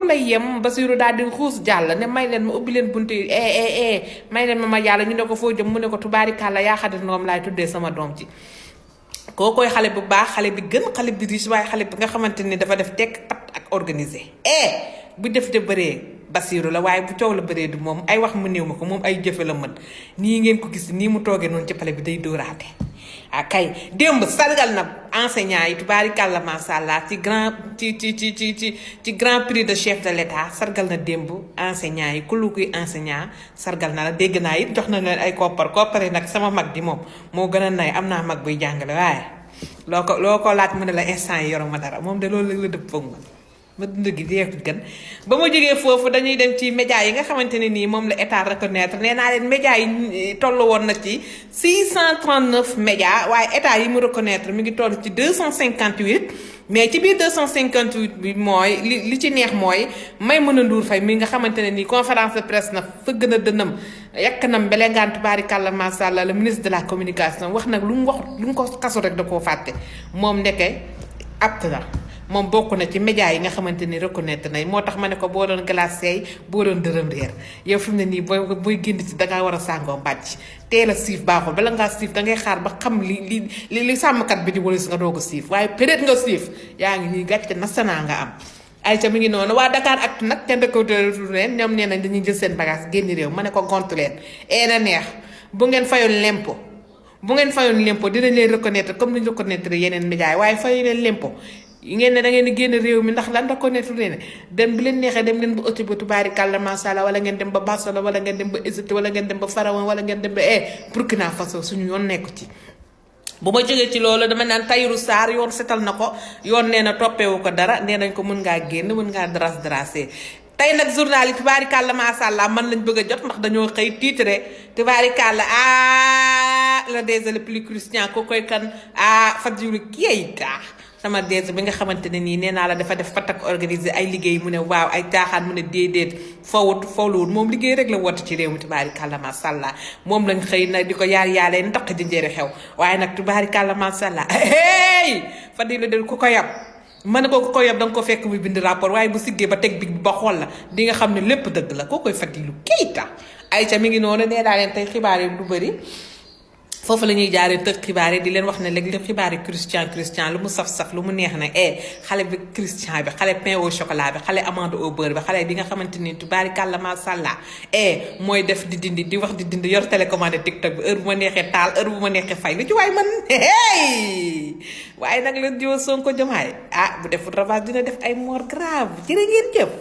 lay yem Basiru daal di xuus jàll ne may leen ma ubbi leen bunte yi may leen ma jàll ñu ne ko foo jëm mu ne ko tubaarikàlla yaa xadi ngoom laay tuddee sama doom ci koo koy xale bu baax xale bi gën xale bi riche waaye xale bi nga xamante ni dafa def tekk pat ak organisé bu def de bëree Basiru la waaye bu coow la bëree du moom ay wax mu néew ma ko moom ay jëfe la mën nii ngeen ko gis nii mu toogee noonu ci pale bi day dóoraate kay démb sargal na enseignant yi tubaarikàlla macha allah ci grand prix de chef de l'état sargal na démb enseignant yi ku lu kuy enseignant sargal na la dégg naa it jox na leen ay koppar yi nag sama mag di moom moo gën a nay am naa mag buy jàngale waaye loo ko laaj mu ne la instant yi yoruma dara moom de loolu la dëpp foog ma dund gi jeexut gën ba ma jógee foofu dañuy dem ci média yi nga xamante ne nii moom la état reconnaître nee naa leen média yi toll woon na ci 639 média waaye état yi mu reconnaître mi ngi toll ci 258 mais ci biir 258 bi mooy li ci neex mooy Maimouna Ndour Faye mi nga xamante ne nii conférence de presse na fëgg na dënnam yàq na mbelengaan tubaarikàlla macha allah le ministre de la communication wax nag lu mu ko kasu rek da koo fàtte moom ndeke apt na moom bokk na ci média yi nga xamante ni reconnaître nañ moo tax ma ne ko boo doon glacé boo doon dërëm réer yow fi mu ne nii booy génn ci dangaa war a sàngoo mbàcc teel a siif baaxul bala ngaa siif dangay xaar ba xam li sàmmkat bi di wala si nga doog a siif waaye peut-être nga siif yaa ngi nii gàcce national nga am ayca mi ngi noonu waa Dakar ak nag kenn dëkkatu leen ñoom nee nañ dañuy jël seen bagage génn réew ma ne ko gontu leen na neex bu ngeen fayoon lempo dinañ leen reconnaître comme niñ reconnaître yeneen média yi waaye fayu leen lempo ngeen ne da ngeen di génn réew mi ndax lan reconnaître leen dem bi leen neexee dem leen ba Éthiopie ba tubaarikàlla macha allah wala ngeen dem ba Barcelone wala ngeen dem ba Égypte wala ngeen dem ba Pharaon wala ngeen dem ba Burkina Faso suñu yoon nekku ci. bu ma jógee ci loolu dama naan Tahirou Sarr yoon setal na ko yoon nee na toppeewu ko dara nee nañ ko mën ngaa génn mën ngaa drasé tey nag journal yi tubaarikàlla macha allah man lañ bëgg a jot ndax dañoo xëy titre tubaarikàlla le DG le plus christian ko koy kan Fadilou Keita sama DG bi nga xamante ne nii nee naa la dafa def patak organisé ay liggéey mu ne waaw ay caaxaan mu ne déedéet fowluwut moom liggéey rek la woote ci réew mi tubaarikàlla macha allah moom lañ xëy nag di ko yaalee ndax di njëri xew waaye nag tubaarikàlla macha allah Fadilou de ku ko yab mën na ko yab da nga ko fekk muy bind rapport waaye bu siggee ba teg bi ba xool la di nga xam ne lépp dëgg la koo koy Fadilou Keita ayca mi ngi noonu nee naa leen tey xibaar yi du bëri foofu la ñuy jaaree tëj xibaar yi di leen wax ne léegi li xibaar yi christian lu mu saf-saf lu mu neex na xale bi christian bi xale pain au chocolat bi xale amande au beurre bi xale bi nga xamante ni tubaarikàlla macha allah mooy def di dindi di wax di dindi yor télécommandé TikTok bi heure bu ma neexee taal heure bu ma neexee fay lu ci waay man waaye nag la jiw Sonko Diomaye bu deful ravage dina def ay mort grave jërë ngeen jëf